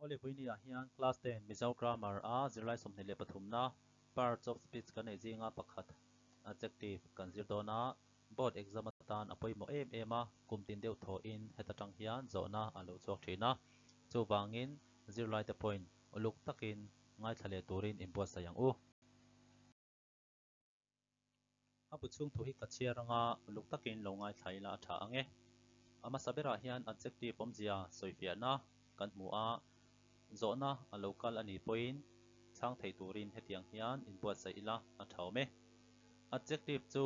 Awle Vawinia hian Class 10 Mizo Grammar a zirlai 23 na Parts of Speech kan neih zinga pakhat Adjective kan zir dawn a, Board exam atan a pawimawh em em a, kum tin deuh thawhin heta tang hian zawhna a lo chhuak thin a, chuvangin zirlaite pawhin uluk takin ngaithla leh turin inbuatsaih ang u. A bu chhung thu hi ka chhiar anga uluk takin lo ngaithla ila a tha ang e. A hmasa berah hian adjective awmzia sawifiahna kan hmu a, zawhna a lo kal a nih pawhin chhang thei turin hetiang hian inbuatsaih ila a tha awm e. Adjective chu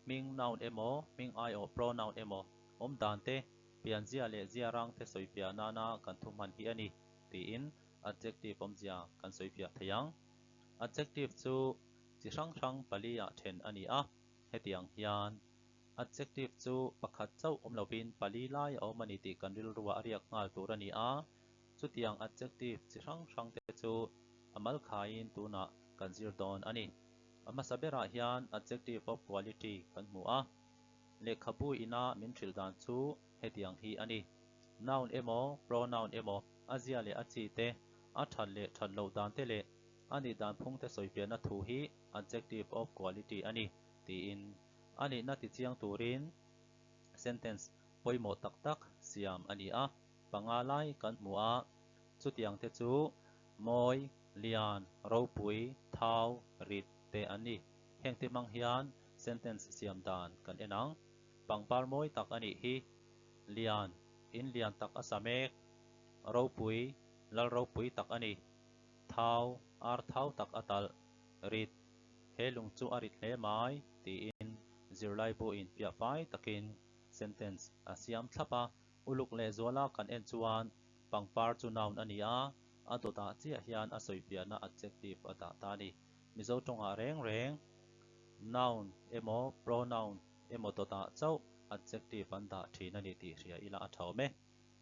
hming noun emaw, hming aiawh pronoun emaw awm dan te, pianzia leh ziarang te sawifiah nana kan thuhman hi a ni tiin adjective awmzia kan sawifiah thei ang. Adjective chu chi hrang hrang pali-ah then a ni a, hetiang hian adjective chu pakhat chauh awm lovin pali lai a awm a ni tih kan rilruah a riak nghal tur a ni a, chutiang adjective chi hrang hrang te chu a mal khaiin tunah kan zir dawn a ni. A hmasa berah hian adjective of quality kan hmu a, lehkhabu ina min hrilh dan chu hetiang hi a ni, noun emaw pronoun emaw a zia leh a chi te, a that leh that loh dan te leh A nih dan phungte sawifiahna thu hi adjective of quality a ni, tiin a nihna tichiang turin sentence pawimawh tak tak siam a ni a, panga lai kan hmu a, chutiang te chu mawi, lian, ropui, thau, rit te an ni. Hengte hmang hian sentence siam dan kan en ang. Pangpar mawi tak a nih hi, lian, in lian tak a sa mek, ropui, lal ropui tak a ni. Thau, ar thau tak a talh, rit, he lung chu a rit hle mai, tiin zirlai buin piah fai takin sentence a siam thlap a. Uluk lehzuala kan en chuan pangpar chu noun a ni a, a dawtah chiah hian a sawifiahna adjective a dah ta a ni. Mizo tawngah reng reng noun emaw pronoun emaw dawtah chauh adjective an dah thin a ni tih hria ila a tha awm e.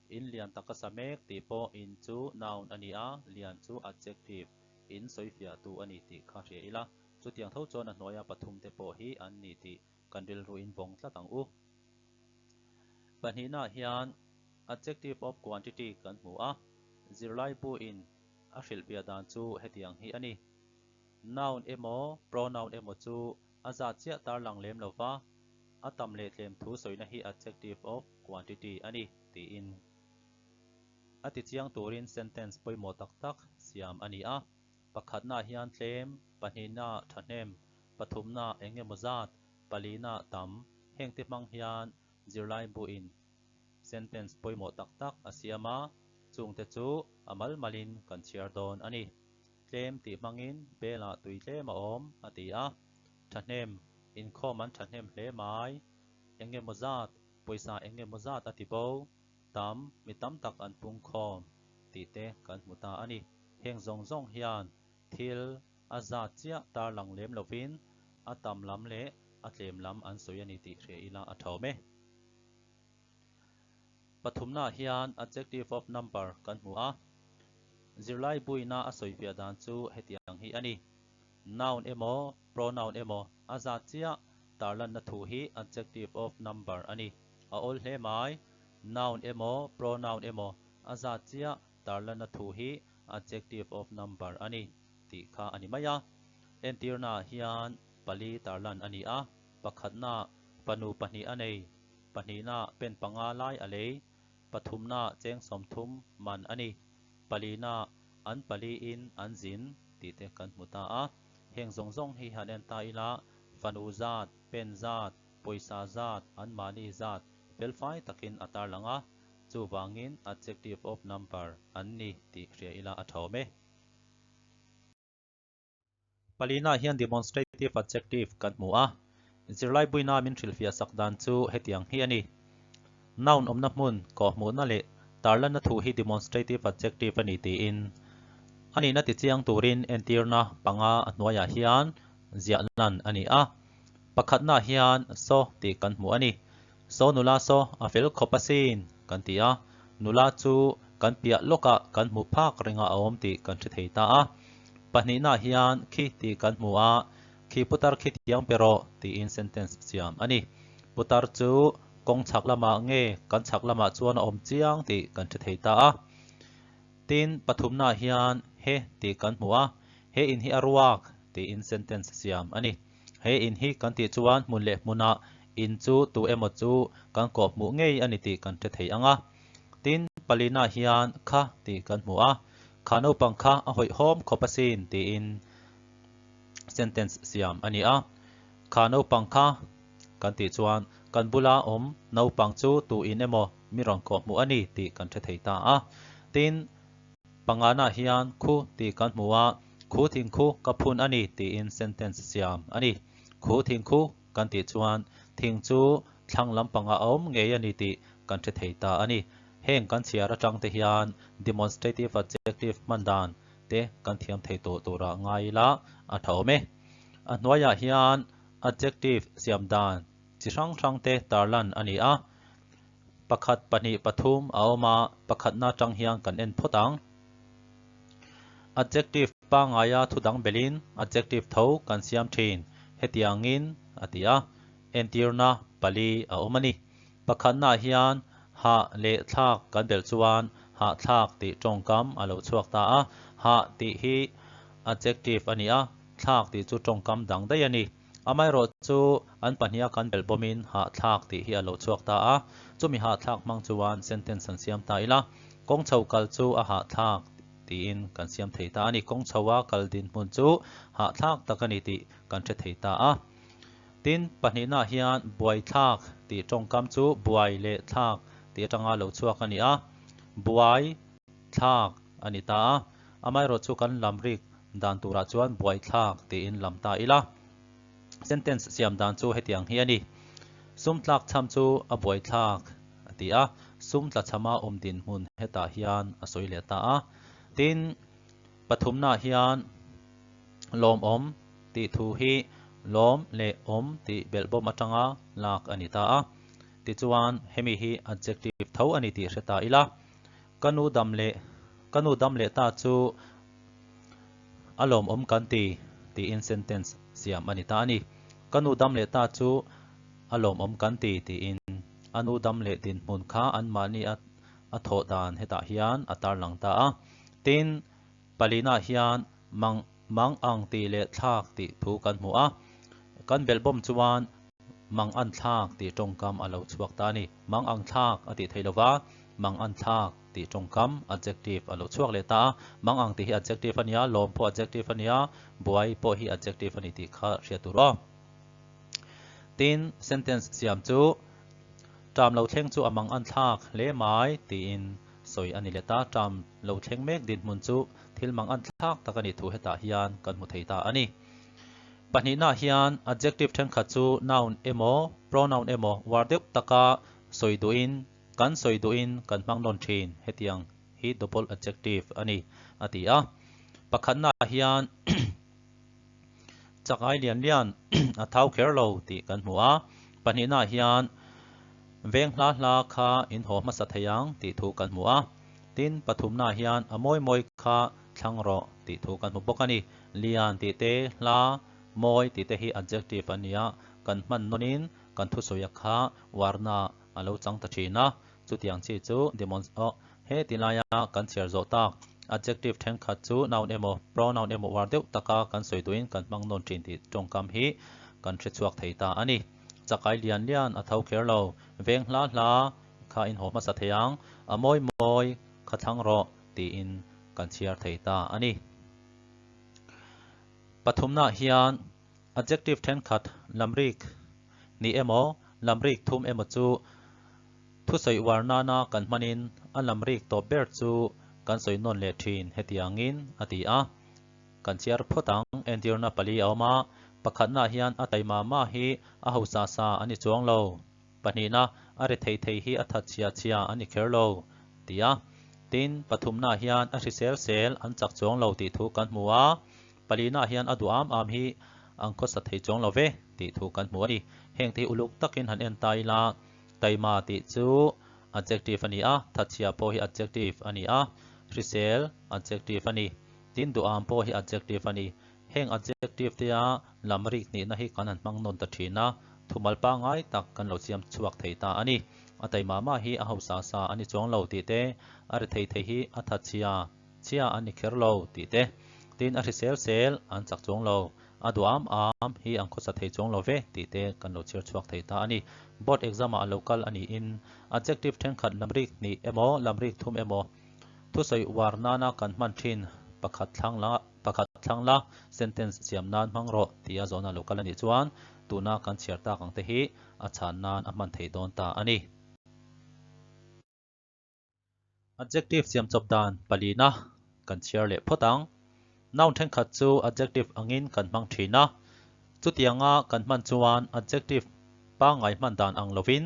In lian tak a sa mek tih pawh in chu noun a ni a, lian chu adjective, in sawifiahtu a ni tih kha hria ila, chutiang tho chuan a hnuaia pathum te pawh hi an ni tih kan rilruin vawng tlat ang u. Pahnihnaah hian adjective of quantity kan hmu a, zirlai buin a hrilhfiah dan chu hetiang hi a ni. Noun emaw pronoun emaw chu a zat chiah tarlang lem lo va, a tam leh tlem thu sawina hi adjective of quantity a ni, tiin a tichiang turin sentence pawimawh tak tak siam a ni a. Pakhatnaah hian tlem, pahnihna thahnem, pathumna eng emaw zat, palina tam, hengte hmang hian zirlai buin sentence pawimawh tak tak a siam a, chungte chu a mal malin kan chhiar dawn a ni. Tlem tih hmangin belah tui tlem a awm, a ti a. Thahnem, inkhawm an thahnem hle mai. Eng emaw zat, pawisa eng emaw zat a ti bo, tam, mi tam tak an pung khawm tih te kan hmu ta a ni. Heng zawng zawng hian thil a zat chiah tarlang lem lovin a tam lam leh a tlem lam an sawi a ni tih hria ila a tha awm e. Pathumnaah hian adjective of number kan hmu a, zirlai buina a sawifiah dan chu hetiang hi a ni. Noun emaw pronoun emaw a zat chiah tarlanna thu hi adjective of number a ni. A awl hle mai. Noun emaw pronoun emaw a zat chiah tarlanna thu hi adjective of number a ni tih kha a ni mai a. Entirnaah hian pali tarlan a ni a, pakhatna fanu pahnih a nei. Pahnihna pen panga lai a lei, pathumna cheng 30 man a ni, palina an paliin an zin tih te kan hmu ta a. Heng zawng zawng hi han en ta ila, fanu zat, pen zat, pawisa zat, anmahni zat felfai takin a tarlang a, chuvangin adjective of number an ni tih hria ila a tha awm e. Palina hian demonstrative adjective kan hmu a, zirlai buina min hrilhfiah sak dan chu hetiang hi a ni. Noun awmna hmun, kawhhmuhna leh tarlanna thu hi demonstrative adjective a ni tiin a nihna tichiang turin entirna panga a hnuaiah hian ziah lan a ni a. Pakhatnaah hian saw tih kan hmu a ni. Saw nula saw a fel khawp asin kan ti a, nula chu kan piah lawkah kan hmu phak ringah a awm tih kan hre thei ta a. Pahnihnaah hian khi tih kan hmu a, khi putar khi thiang pe rawh tiin sentence siam a ni. Putar chu kawng chhak lamah nge kan chhak lamah chuan a awm chiang tih kan hre thei ta a. Tin, pathumnaah hian he tih kan hmu a, he in hi a ruak tiin sentence siam a ni. He in hi kan tih chuan hmun leh hmunah in chu tu emaw chu kan kawh hmuh ngei a ni tih kan hre thei ang a. Tin, palinaah hian kha tih kan hmu a, kha naupang kha a hawihhawm khawp asin tiin sentence siam a ni a. Kha naupang kha kan tih chuan kan bula awm naupang chu tu in emaw mi rawn kawh hmuh a ni tih kan hre thei ta a. Tin, pangana hian khu tih kan hmu a, khu thing khu ka phun a ni tiin sentence siam a ni. Khu thing khu kan tih chuan thing chu thlang lampangah a awm ngei a ni tih kan hre thei ta a ni. Heng kan chhiar atang te hian demonstrative adjective hman dan te kan thiam thei tawh turah ngai ila a tha awm e. A hnuaiah hian adjective siam dan chi hrang hrang te tarlan a ni a. Pakhat, pahnih, pathum a awm a, pakhatna atang hian kan en phawt ang. Adjective pangaia thu dang belin adjective tho kan siam thin hetiangin a ti a, entirna pali a awm a ni. Pakhatnaah hian hah leh thlak kan belh chuan hahthlak tih tawngkam a lo chhuak ta a, hah tih hi adjective a ni a, thlak tih chu tawngkam dang daih a ni. Amaherawh chu an pahniha kan belh bawmin hahthlak tih hi a lo chhuak ta a, chumi hahthlak hmang chuan sentence an siam ta ila, kawng chho kal chu a hahthlak tiin kan siam thei ta a ni. Kawng chho a kal dinhmun chu hahthlak tak a ni tih kan hre thei ta a. Tin, pahnihnaah hian buaithlak tih tawngkam chu buai leh thlak tih atanga lo chhuak a ni a, buai thlak a ni ta a. Amaherawh chu kan lam rik dan turah chuan buaithlak tiin lam ta ila. Sentence siam dan chu hetiang hi a ni, Sum tlak chham chu a buaithlak a ti a, sum tla chhama awm dinhmun hetah hian a sawi leh ta a. Tin, pathumnaah hian lawmawm tih thu hi lawm leh awm tih belhbawm atanga lak a ni ta a. Tichuan, hemi hi adjective tho a ni tih hre ta ila. Ka nu dam leh ka nu dam leh ta chu a lawmawm kan ti tiin sentence siam a ni ta a ni. Ka nu dam leh ta chu a lawmawm kan ti tiin a nu dam leh dinhmun kha anmahni a a thawh dan hetah hian a tarlang ta a. Tin, palinaah hian mang mang ang tih leh thlak tih thu kan hmu a. Kan belhbawm chuan Mang an thlak tih tawngkam a lo chhuak ta a ni. Mang ang thlak a tih theih lova, mang an thlak tih tawngkam, adjective, a lo chhuak leh ta a. Mang ang tih hi adjective a nia, lawm pawh adjective a nia, buai pawh hi adjective a ni tih kha hriat tur aw. Tin, sentence siam chu, Ṭam lo thleng chu a mang an thlak hle mai tiin sawi a ni leh ta. Ṭam lo thleng mek dinhmun chu thil mang an thlak tak a nih thu hetah hian kan hmu thei ta a ni. Pahnihnaah hian adjective thenkhat chu noun emaw pronoun emaw uar deuh taka sawi duhin kan sawi duhin kan hmang nawn thin hetiang hi double adjective a ni a ti a. Pakhatnaah hian chak ai lian lian a thau kher lo tih kan hmu a. Pahnihnaah hian veng hla hla kha in haw hmasa thei ang tih thu kan hmu a. Tin, pathumnaah hian a mawi mawi kha thlang rawh tih thu kan hmu bawk a ni. Lian tih te, hla, mawi tih te hi adjective an ni a, kan hman nawnin kan thusawia kha uarna a lo chang ta thin a. Chutiang chi chu demons aw he ti laia kan chhiar zawh tak. Adjective thenkhat chu noun emaw pronoun emaw uar deuh taka kan sawi duhin kan hmang nawn thin tih tawngkam hi kan hre chhuak thei ta a ni. Chakai lian lian a tho kher lo, veng hla hla kha in haw hmasa thei ang, a mawi mawi kha thlang rawh tiin kan chhiar thei ta a ni. Pathumnaah hian adjective thenkhat lamrik ni emaw, lamrik thum emaw chu thusawi uar nana kan hmanin a lamrik tawp ber chu kan sawi nawn leh thin hetiangin a ti a. Kan chhiar phawt ang, entirna pali a awm a, pakhatnaah hian a taima mah hi a hausa sa a ni chuang lo. Pahnihna, a ri thei thei hi a that chhia chhia a ni kher lo, ti a. Tin, pathumnaah hian a hrisel sel an chak chuang lo tih thu kan hmu a. Palinaah hian a duh am am hi an khawsa thei chuang lo ve tih thu kan hmu a ni. Hengte hi uluk takin han en ta ila, taima tih chu adjective a ni a, thatchhia pawh hi adjective a ni a, hrisel adjective a ni. Tin, duh am pawh hi adjective a ni. Heng adjective te a lam rik hnihna hi kan han hmang nawn ta thin a, thumal pangngai tak kan lo siam chhuak thei ta a ni. A taima mah hi a hausa sa a ni chuang lo tih te, a rethei thei hi a tha chhia chhia a ni kher lo tih te, tin a hrisel sel an chak chuang lo, a duh am am hi an khawsa thei chuang lo ve tih te kan lo chhiar chhuak thei ta a ni. Board exam ah a lo kal a niin adjective thenkhat lamrik hnih emaw lamrik thum emaw thusawi uar nana kan hman thin pakhat thlang la pakhat thlang la sentence siam nan hmang rawh tia zawhna lo kal a nih chuan tuna kan chhiar tak ang te hi a chhan nan a hman thei dawn ta a ni. Adjective siam chawp dan palina kan chhiar leh phawt ang. Noun thenkhat chu adjective angin kan hmang thin a, chutianga kan hman chuan adjective pangngai hman dan ang lovin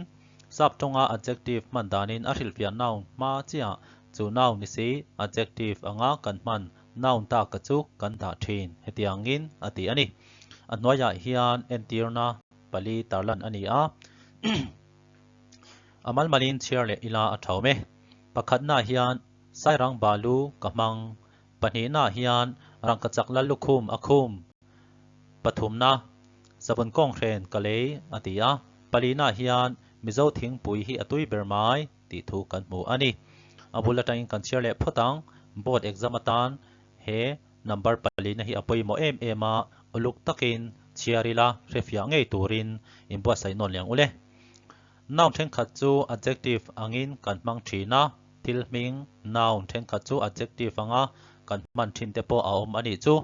sap tawnga adjective hman danin a hrilhfiah noun hma chiah chu noun ni si adjective anga kan hman noun taka chu kan dah thin hetiangin a ti a ni. A hnuaiah hian entirna pali tarlan a ni a. A malmalin chhiar leh ila a tha awm e. Pakhatnaah hian Sairang balu ka hmang, pahnihnaah hian Rangkachak Lallukhum a khum, pathumna Savun kawnghren ka lei a ti a, palinaah hian Mizo thingpui hi a tui ber mai tih thu kan hmu a ni. A bul atangin kan chhiar leh phawt ang, board exam atan he Number palina hi a pawimawh em em a, uluk takin chhiar ila hrefiah ngei turin inbuatsaih nawn leh ang ule. Noun thenkhat chu adjective angin kan hmang thin a, thil hming noun thenkhat chu adjective anga kan hman thin te pawh a awm a nih chu.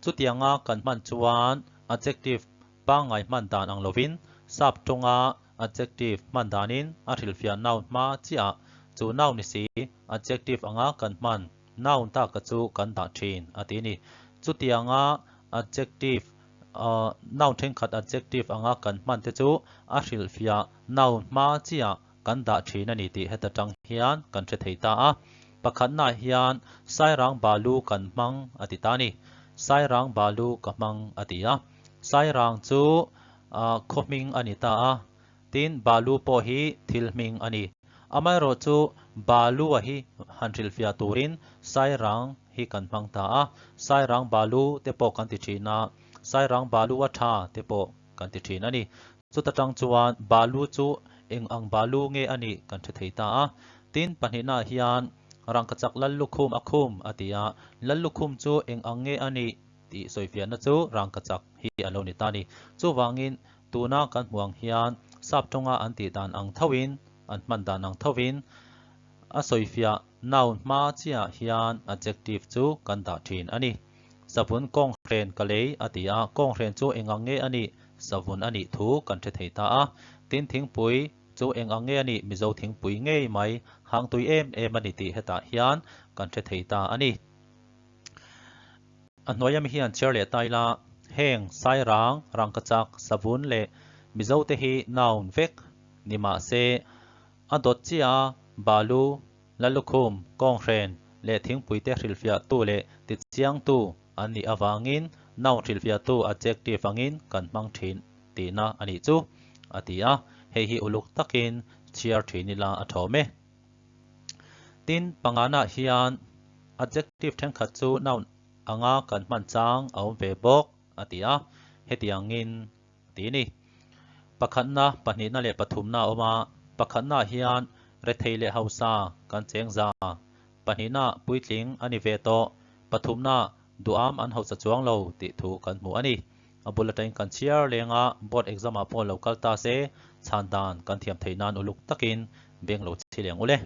Chutianga kan hman chuan adjective pangngai hman dan ang lovin sap tawnga adjective hman danin a hrilhfiah noun hma chiah chu noun ni si adjective anga kan hman Noun taka chu kan dah thin a ti a ni. Chutianga adjective noun thenkhat adjective anga kan hman te chu a hrilhfiah noun hma chiah kan dah thin a ni tih heta tang hian kan hre thei ta a. Pakhatnaah hian Sairang balu kan hmang a ti ta a ni. Sairang balu ka hmang a ti a. Sairang chu khaw hming a ni ta a. Tin, balu pawh hi thil hming a ni. Amaherawhchu, balu-a hi han hrilhfiah turin Sairang hi kan hmang ta a, Sairang balu te pawh kan ti thin a, Sairang balu-a tha te pawh kan ti thin a ni. Chuta tang chuan balu chu eng ang balu nge a nih kan hre thei ta a. Tin, pahnihnaah hian Rangkachak Lallukhum a khum a ti a, Lallukhum chu eng ang nge a nih tih sawifiahna chu Rangkachak hi a lo ni ta a ni. Chuvangin, Tuna kan hmuh ang hian sap tawnga an tih dan ang thoin, an hman dan ang thoin a sawifiah noun hma chiah hian adjective chu kan dah thin a ni. Savun kawnghren ka lei a ti a, kawnghren chu eng ang nge a nih? Savun a nih thu kan hre thei ta a. Tin thingpui chu eng ang nge a nih? Mizo thingpui ngei mai, hangtui em em a ni tih hetah hian kan hre thei ta a ni. A hnuai ami hian chhiar leh ta ila, heng Sairang, Rangkachak, Savun leh Mizo te hi noun vek ni mah se, a dawt chiah a Balu, Lalukhum, Kawnghren leh Thingpui te hrilhfiahtu leh tichiangtu an nih avangin noun hrilhfiahtu adjective angin kan hmang thin tihna a nih chu, a ti a, hei hi uluk takin chhiar thin ila a thawm e. Tin, panganah hian adjective thenkhat chu noun anga kan hman chang a awm ve bawk a ti a, hetiangin a ti a ni. Pakhatna, pahnihna leh pathumna a awm a, pakhatnaah hian rethei leh hausa kan cheng za, pahnihna puitling a ni ve tawh, pathumna duham an hausa chuang lo tih thu kan hmu a ni. A bul atangin kan chhiar leng a, board exam ah pawh lo kal ta se, chhan dan kan thiam theih nan uluk takin beng lo chhi leng ule.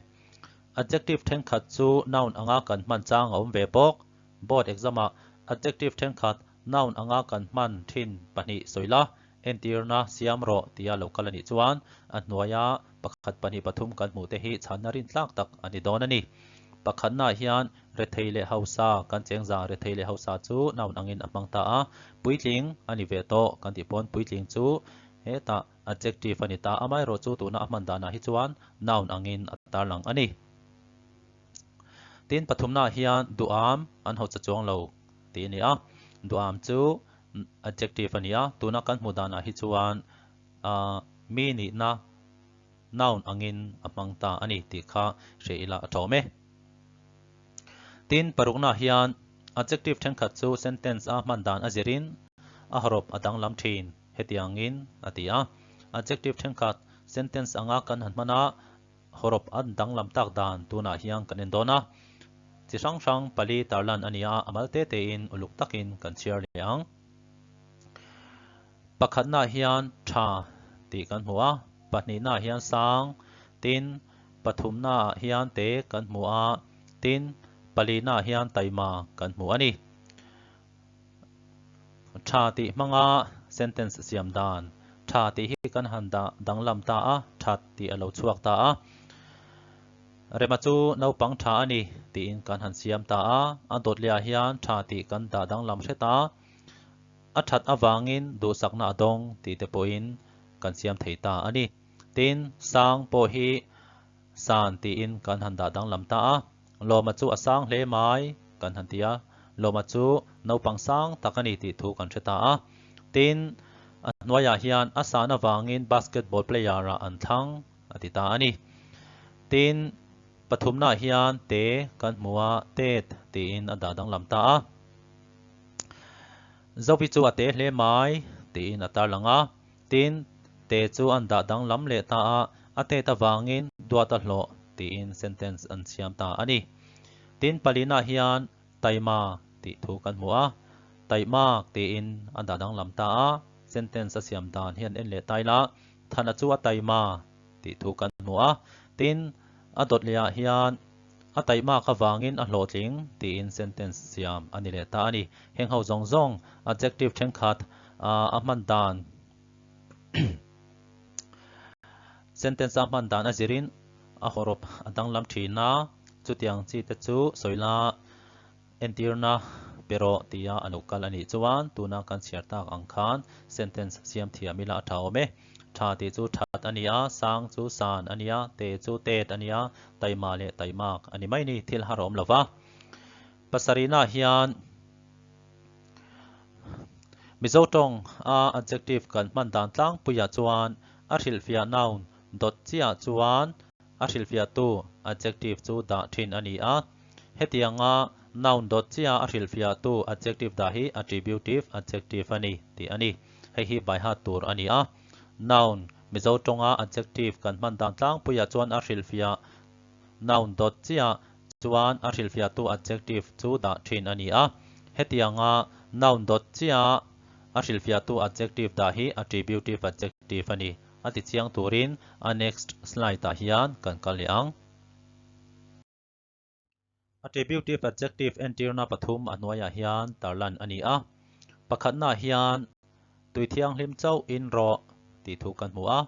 Adjective thenkhat chu noun anga kan hman chang a awm ve bawk. Board exam ah adjective thenkhat noun anga kan hman thin pahnih sawi la, entirna siam rawh tia lo kal a nih chuan a hnuaia pakhat pahnih pathum kan hmuh te hi chhanna rintlak tak a ni dawn a ni. Pakhatnaah hian rethei leh hausa kan cheng za, rethei leh hausa chu noun angin a hmang ta a, puitling a ni ve tawh kan tih pawn puitling chu hetah adjective a ni ta, amaherawhchu tuna a hman danah hi chuan noun angin a tarlang a ni. Tin, pathumnaah hian duham an hausa chuang lo tih a ni a, duham chu adjective a ni a, tuna kan hmuh danah hi chuan mi nihna noun angin a hmang ta a ni tih kha hre ila a tawm e. Tin, paruknaah hian adjective thenkhat chu sentence a hman dan a zirin a hawrawp a danglam thin hetiangin a ti a. Adjective thenkhat. Sentence anga kan han hman a, hawrawp an danglam tak dan tunah hian kan en dawn a. Chi hrang hrang pali tarlan a ni a, a mal te tein uluk takin kan chhiar leh ang. Pakhatnaah hian tha tih kan hmu a, pahnihnaah hian sang, tin, pathumnaah hian te kan hmu a, tin, palinaah hian taima kan hmu a ni. Tha tih hmanga sentence siam dan, Tha tih hi kan han dah danglam ta a, that tih a lo chhuak ta a. Rema chu naupang tha a ni tiin kan han siam ta a, a dawt lehah hian tha tih kan dah danglam hret a. A that avangin duhsakna a dawng tih te pawhin kan siam thei ta a ni. Tin, sang pawh hi san tiin kan han dah danglam ta a. Lawma chu a sang hle mai kan han ti a. Lawma chu naupang sang tak a ni tih thu kan hre ta a. Tin, a hnuaiah hian a san avangin basketball player-ah an thlang a ti ta a ni. Tin, pathumnaah hian te kan hmu a, tet tiin a dah danglam ta a. Zovi chu a te hle mai tiin a tarlang a, tin, te chu an dah danglam leh ta a, a tet avangin duat a hlawh tiin sentence an siam ta a ni. Tin, palinah hian taima tih thu kan hmu a, taimak tiin a dah danglam ta a, sentence a siam dan hian en leh ta ila, Thana chu a taima tih thu kan hmu a, tin, a dawt lehah hian A taihmak avangin a hlawhtling tiin sentence siam a ni leh ta a ni. Heng ho zawng zawng adjective thenkhat a hman dan sentence a hman dan a zirin a hawrawp a danglam thin a, chutiang chi te chu sawi la entirna pe rawh tia a lo kal a nih chuan tuna kan chhiar tak ang khan sentence siam thiam ila a tha awm e. Tha tih chu that a ni a, sang chu san a ni a, te chu tet a ni a, taima leh taimak a ni mai ni, thil har a awm lo va. Pasarihnaah hian Mizo tawng a adjective kan hman dan tlangpuiah chuan a hrilhfiah noun dawt chiah chuan a hrilhfiahtu adjective chu dah thin a ni a. Hetianga noun dawt chiah a hrilhfiahtu adjective dah hi attributive adjective a ni tih a ni. Hei hi by heart tur a ni a. Noun, Mizo tawnga adjective kan hman dan tlangpuiah chuan a hrilhfiah noun dawt chiah chuan a hrilhfiahtu adjective chu dah thin a ni a. Hetianga noun dawt chiah a hrilhfiahtu adjective dah hi attributive adjective a ni. A ti chiang turin a next slide ah hian kan kal leh ang. Attributive adjective entirna pathum a hnuaiah hian tarlan a ni a. Pakhatnaah hian tui thianghlim chauh in rawh tih thu kan hmu a.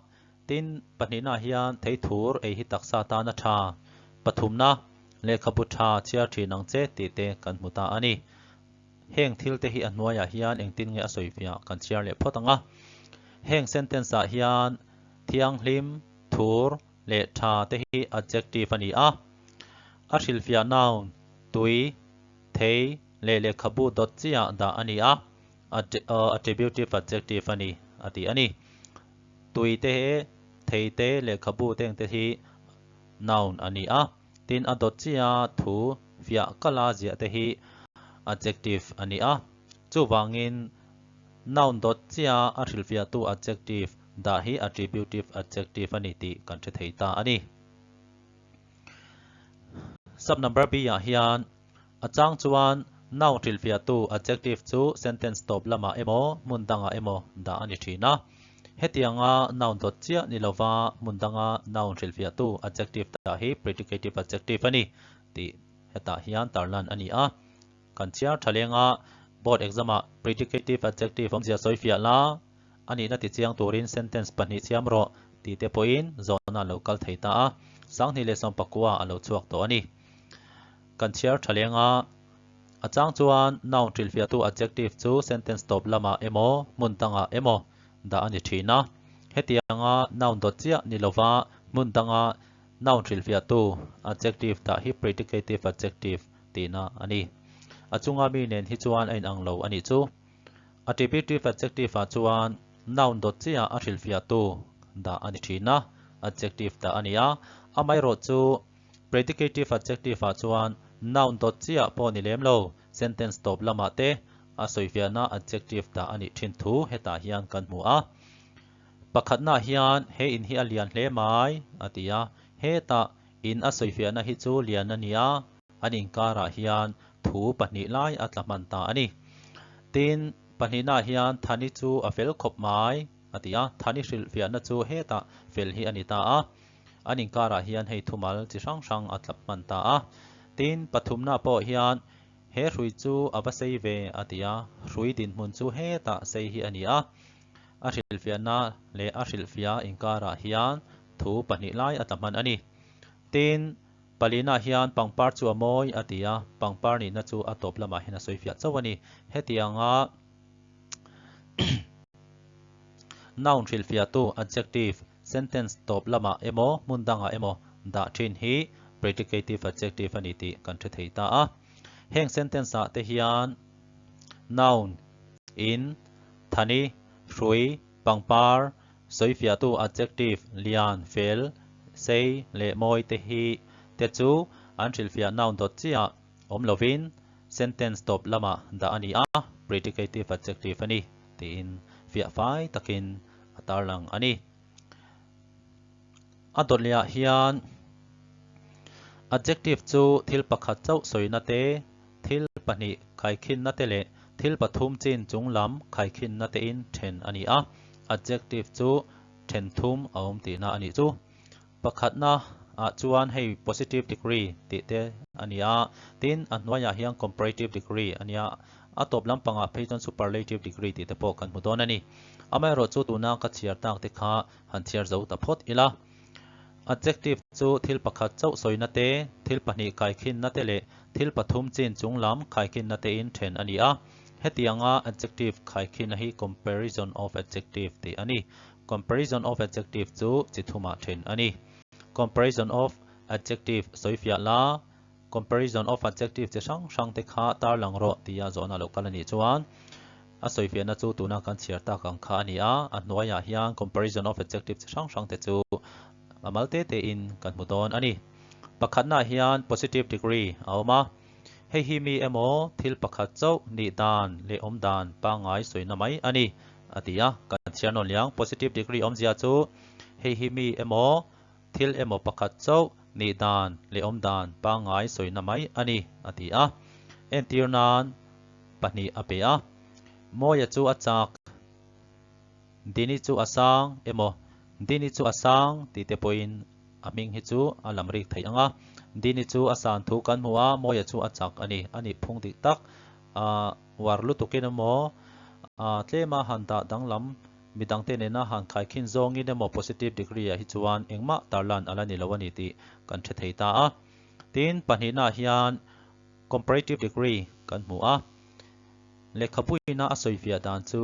Tin, pahnihnaah hian theithur ei hi taksa tan a tha. Pathumna, lehkhabu tha chhiar thin ang che tih te kan hmu ta a ni. Heng thil te hi a hnuaiah hian engtin nge a sawifiah kan chhiar leh phawt ang a. Heng sentence ah hian thianghlim, thur leh tha te hi adjective a ni a. A hrilhfiah noun, tui, thei leh lehkhabu dawt chiah dah a ni a, attributive adjective a ni a ti a ni. Tui te, thei te, lehkhabu te engte hi noun a ni a. Tin, a dawt chiah thu fiah kala ziah te hi adjective a ni a. Chuvangin, noun dawt chiah a hrilhfiahtu adjective dah hi attributive adjective a ni tih kan hre thei ta a ni. Sub number B ah hian a chang chuan noun hrilhfiahtu adjective chu sentence tawp lamah emaw hmun dangah emaw dah a ni thin a. Hetianga noun dawt chiah ni lova hmun danga noun hrilhfiahtu adjective dah hi predicative adjective a ni tih hetah hian tarlan a ni a. Kan chhiar tha lenga board exam ah predicative adjective awmzia sawifiah la a nihna ti chiang turin sentence pahnih siam rawh tih te pawhin zawhna a lo kal thei ta a, 2019 a lo chhuak tawh a ni. Kan chhiar tha lenga a chang chuan noun hrilhfiahtu adjective chu sentence tawp lamah emaw hmun dangah emaw dah a ni thin a. Hetianga noun dawt chiah ni lova hmun danga noun hrilhfiahtu adjective dah hi predicative adjective tihna a ni. A chunga mi nen hi chuan a inang lo a nih chu. Attributive adjective ah chuan noun dawt chiah a hrilhfiahtu dah a ni thin a, adjective dah a ni a. Amaherawh chu predicative adjective ah chuan noun dawt chiah pawh ni lem lo, sentence tawp lamah te a sawifiahna adjective dah a nih thin thu hetah hian kan hmu a. Pakhatnaah hian he in hi a lian hle mai a ti a, hetah in a sawifiahna hi chu lian a nia, an inkarah hian thu pahnih lai a tla hman ta a ni. Tin, pahnihnaah hian Thani chu a fel khawp mai a ti a, Thani hrilhfiahna chu hetah fel hi a ni ta a, an inkarah hian hei thumal chi hrang hrang a tla hman ta a. Tin, pathumnaah pawh hian he hrui chu a va sei ve a ti a, hrui dinhmun chu hetah sei hi a ni a. A hrilhfiahna leh a hrilhfiah inkarah hian thu pahnih lai a tla hman a ni. Tin, palina hian pangpar chu a mawi a ti a, pangpar nihna chu a tawp lamah hian a sawifiah chauh a ni. Hetianga noun hrilhfiahtu, adjective, sentence tawp lamah emaw hmun dangah emaw dah thin hi predicative adjective a ni tih kan hre thei ta a. Heng sentence-ah te hian noun in Thani, hrui, pangpar, sawifiahtu adjective, lian, fel, sei leh mawi te hi te chu an hrilhfiah noun dawt chiah awm lovin sentence tawp lamah dah a ni a, predicative adjective a ni tiin fiah fai takin a tarlang a ni. A dawt lehah hian adjective chu thil pakhat chauh sawina te, Thil pahnih khaikhinna te leh thil pathum chin chung lam khaikhinna tein then a ni a, adjective chu then thum a awm tihna a nih chu. Pakhatna ah chuan hei positive degree tih te a ni a, tin a hnuaiah hian comparative degree a nia, a tawp lampangah phei chuan superlative degree tih te pawh kan hmu dawn a ni. Amaherawhchu tuna ka chhiar tak te kha han chhiar zo ta phawt ila. Adjective chu thil pakhat chauh sawina te, thil pahnih kaikhinna te leh thil pathum chin chung lam kaikhinna tein then a ni a. Hetianga adjective kaikhinna hi comparison of adjective tih a ni. Comparison of adjective chu chi thumah then a ni. Comparison of adjective sawifiah la, comparison of adjective chi hrang hrang te kha tarlang rawh tia zawhna lo kal a nih chuan a sawifiahna chu tuna kan chhiar tak ang kha a ni a, a hnuaiah hian comparison of adjective chi hrang hrang te chu a mal te te in kan hmu dawn a ni. Pakhatnaah hian positive degree a awm a, hei hi mi emaw thil pakhat chauh nih dan leh awm dan pangngai sawina mai a ni a ti a, kan chhiar nawn liang positive degree awmzia chu hei hi mi emaw Thil emaw pakhat chauh nih dan leh awm dan pangngai sawina mai a ni, a ti a. Entir nan pahnih a pe a. Mawia chu a chak, Dini chu a sang emaw, Dini chu a sang tih te pawhin a hming hi chu a lam rik theih ang a. Dini chu a san thu kan hmu a, Mawia chu a chak a ni. A nih phung dik tak, uar lutukin emaw, tlema han dah danglam Midangte nena han khaikhin zawngin emaw positive degree ah hi chuan engmah tarlan a la ni lo a ni tih kan hre thei ta a. Tin, pahnihnaah hian comparative degree kan hmu a. Lehkhabuina a sawifiah dan chu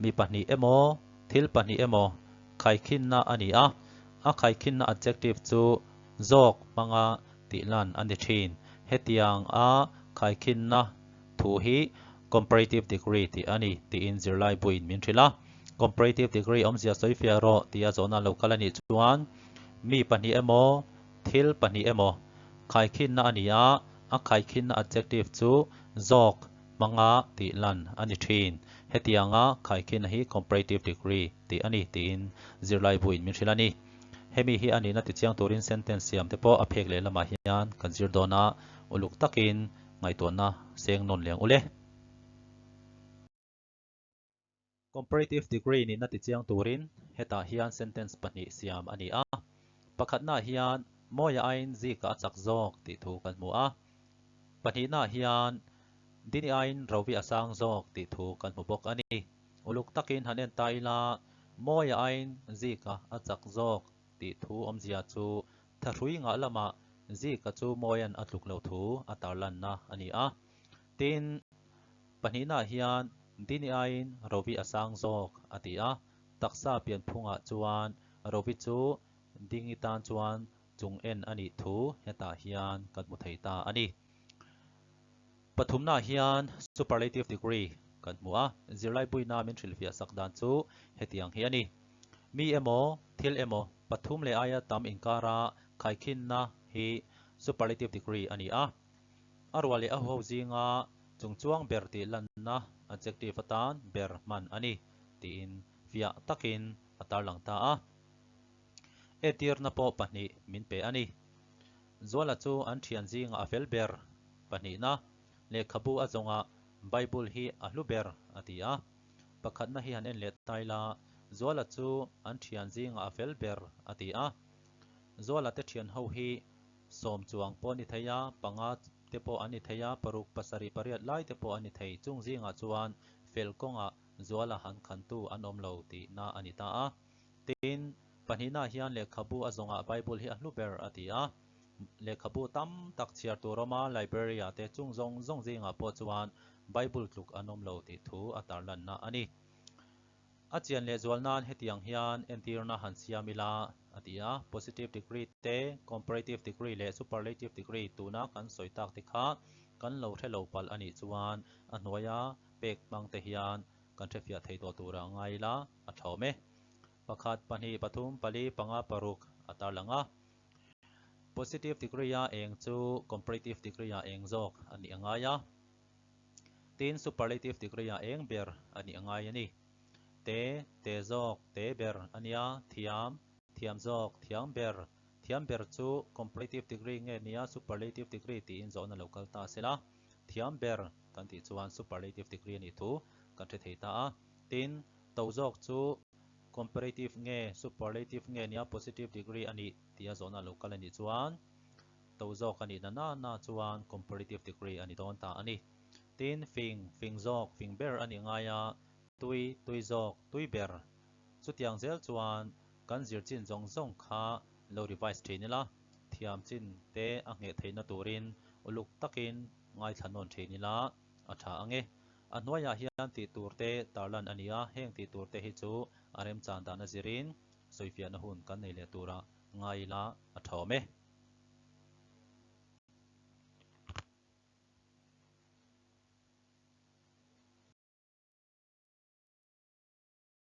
mi pahnih emaw, thil pahnih emaw khaikhinna a ni a, a khaikhinna adjective chu zawk hmanga tihlan a ni thin. Hetiang a khaikhinna Thu hi Comparative Degree tih a ni tiin zirlai buin min hrilh a. Comparative Degree awmzia sawifiah rawh tia zawhna lo kal a nih chuan mi pahnih emaw, thil pahnih emaw khaikhinna a ni a, a khaikhinna adjective chu zawk hmanga tih lan a ni thin. Hetianga khaikhinna hi Comparative Degree tih a ni tiin zirlai buin min hrilh a ni. Hemi hi a nihna tichiang turin sentence siam te pawh a phek lehlamah hian kan zir dawn a, uluk takin Ngaihtuahna seng nawn leng ule. Comparative degree nihna tichiang turin hetah hian sentence pahnih siam a ni a. Pakhatnaah hian Mawia aiin Zika a chak zawk tih thu kan hmu a. Pahnihnaah hian Dini aiin Rovi a sang zawk tih thu kan hmu bawk a ni. Uluk takin han en ta ila Mawia aiin Zika a chak zawk tih thu awmzia chu Thahrui ngah lamah Zika chu Mawia'n a tluk loh thu a tarlanna a ni a. Tin, pahnihnaah hian Dini aiin Rovi a sang zawk a ti a. Taksa pianphungah chuan Rovi chu Dingi tan chuan chung en a nih thu hetah hian kan hmu thei ta a ni. Pathumnaah hian superlative degree kan hmu a, zirlai buina min hrilhfiah sak dan chu hetiang hi a ni. Mi emaw, thil emaw pathum leh aia tam inkara khaikhinna hi superlative degree a ni a. A ruah leh a huho zinga chungchuang ber tih lanna adjective atan ber hman a ni tiin fiah takin. a tarlang ta a. Entirna pawh pahnih min pe a ni. Zuala chu an thian zingah a fel ber pahnihna, lehkhabu a zawngah Bible hi a hlu ber a ti a. Pakhatna hi han en leh ta ila, Zuala chu an thian zingah a fel ber a ti a. Zuala te thian ho hi sawm chuang pawh a ni thei a, panga te pawh an ni thei a, paruk pasarih pariat lai te pawh a ni thei. Chung zingah chuan fel kawngah Zuala han khantu an awm lo tihna a ni ta a. Tin, pahnihnaah hian lehkhabu a zawngah Bible hi a hlu ber a ti a. Lehkhabu tam tak chhiar tur awma library-ah te chung zawng zawng zingah pawh chuan Bible tluk an awm lo tih thu a tarlanna a ni. A chian lehzual nan hetiang hian entirna han siam ila a ti a, positive degree te, comparative degree leh superlative degree tuna kan sawi tak te kha kan lo hre lo palh a nih chuan a hnuaia pek hmang te hian kan hrefiah thei tawh tura ngai ila a tha awm e. Pakhat, pahnih, pathum, pali, panga, paruk a tarlang a. Positive degree a eng chu comparative degree a eng zawk a nih a ngai a. Tin, superlative degree a eng ber a nih a ngai a ni. Te, te zawk, te ber a nia, thiam, thiam zawk, thiam ber, thiam ber chu comparative degree nge nia superlative degree tiin zawhna lo kal ta sela, thiam ber kan tih chuan superlative degree a nih thu kan hre thei ta a. Tin, to zawk chu comparative nge superlative nge nia positive degree a nih tia zawhna lo kal a nih chuan to zawk a nih na na na chuan comparative degree a ni dawn ta a ni. Tin, fing, fing zawk, fing ber a nih ngai a, tui, tui zawk, tui ber. Chutiang zel chuan kan zir chin zawng zawng kha lo revise thin ila, thiam chin te a ngheh theihna turin uluk takin ngaithla nawn thin ila a tha ang e. A hnuaiah hian tih tur te tarlan a ni a, heng tih tur te hi chu a remchan dan a zirin sawifiahna hun kan nei leh tura ngai ila a tha awm e.